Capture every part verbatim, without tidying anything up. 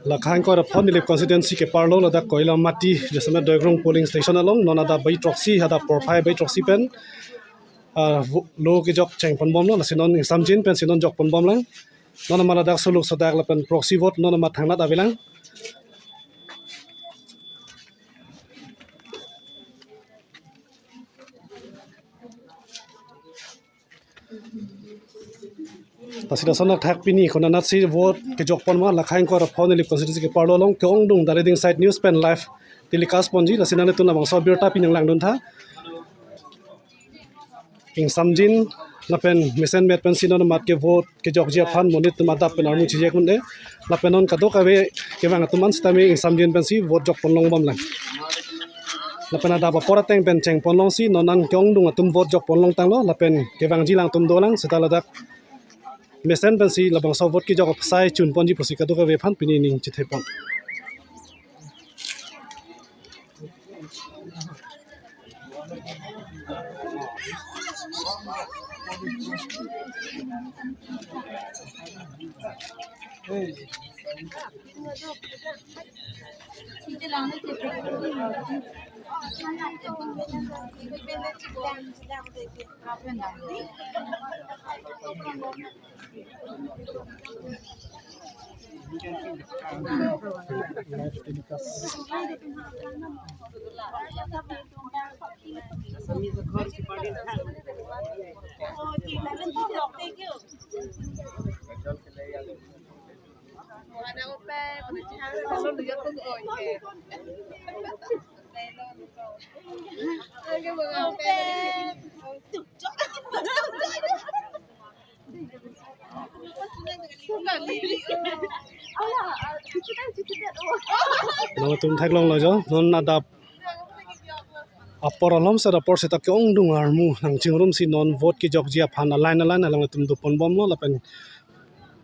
Lakha ingkoi ra pho Nilip constituency keparlo ladak Koilamati jasemet Doikrung polling station along non adap bai throksi, adap porphai bai throksi pen, ah, vo-, lo kejok chengponbomlo, lasi non ingsamjin pensi non jokponbomlang. Non amat ladak suluk sodak lapen proxy vote non amat thangnat avelang. Lasi lason athak pini konatsi vote kejokponma, Lakha ingkoi ra pho Nilip constituency keparlo along ke-ongdung Dali Ding Side News pen live telecast ponji, lasi nanglitum labangso abirta pini nanglangdun tha. Ingsamjin lapen mesenbet pensi non amat ke vote kejokji aphan monit atum adap pen armu chijek un-e. Lapen non kadokave kevang atum an sitame ingsamjin pensi vote jokponlongbomlang. Lapen adap apor ateng pen chengponlongsi non an ke-ongdung atum vote jokponlongtanglo, lapen kevangji alangtum dolang, seta ladak mesen pensi labangso vote kejok asai chunponji pusi kadokave aphan pini ning chethepon. Nangtum theklonglo jo, non adap apor alom seta apor seta ke-ongdung armu nangchingrumsi non vote kejokji aphan a-line a-line alangtum doponbomlo lapen,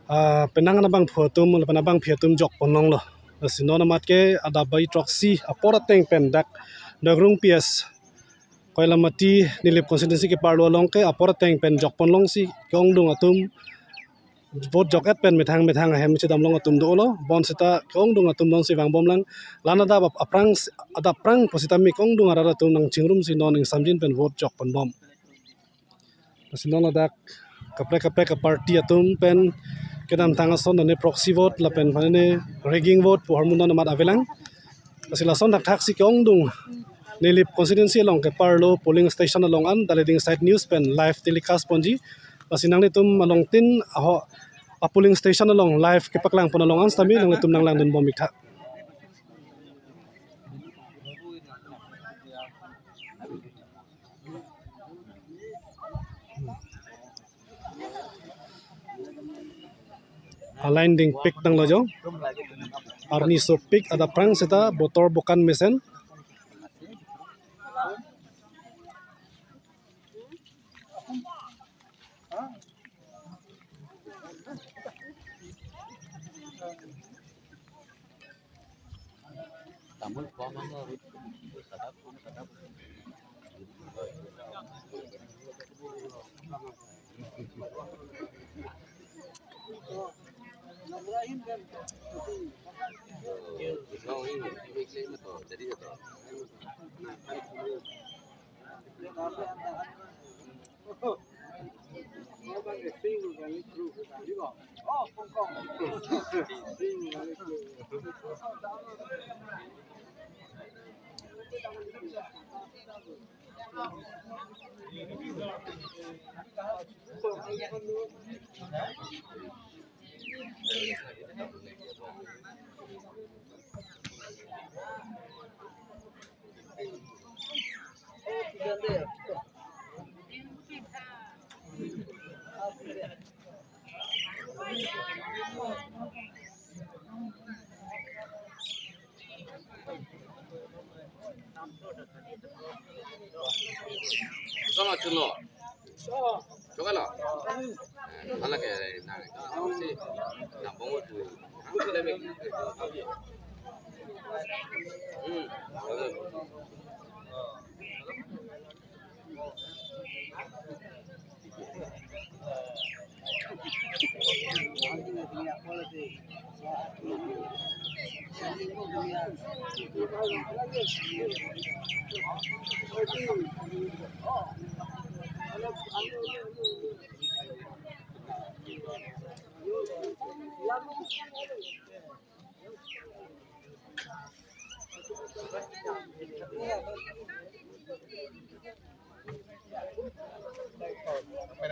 ah, penang abangphu atum lapen abangpi atum jokponlonglo. Lasi non amat ke adap bai throksi apor ateng pen dak Doikrung P S Koilamati Nilip constituency keparlo along ke apor ateng pen jokponlongsi ke-ongdung atum vote jok-et pen methang methang ahem chedamlong atum dolo, bonseta ke-ongdung atum nonsi vangbomlang. La-an adap ap-, aphrang, adap aphrang pusitame ke-ongdung arat atum nangchingrumsi non ingsamjin pen vote jokponbom. Lasi non ladak kaprek kaprek a-party atum pen kedamtang ason nane proxy vote lapen nane rigging vote pu ahormu non amat avelang. Lasi lason thakthaksi ke-ongdung Nilip constituency along keparlo polling station along an Dali Ding Side News pen live telecast ponji. Lasi nanglitum along tin aho a-polling station along live kepaklangpon along an sitame nanglitum nanglangdunbom ik tha. A-line dingpik tanglo jo. Arni sopik, adap aphrang seta botor bokan mesen. Sama chulo. Chokalo. Hala ke na si na bongo tu. Ang chule me. Hmm.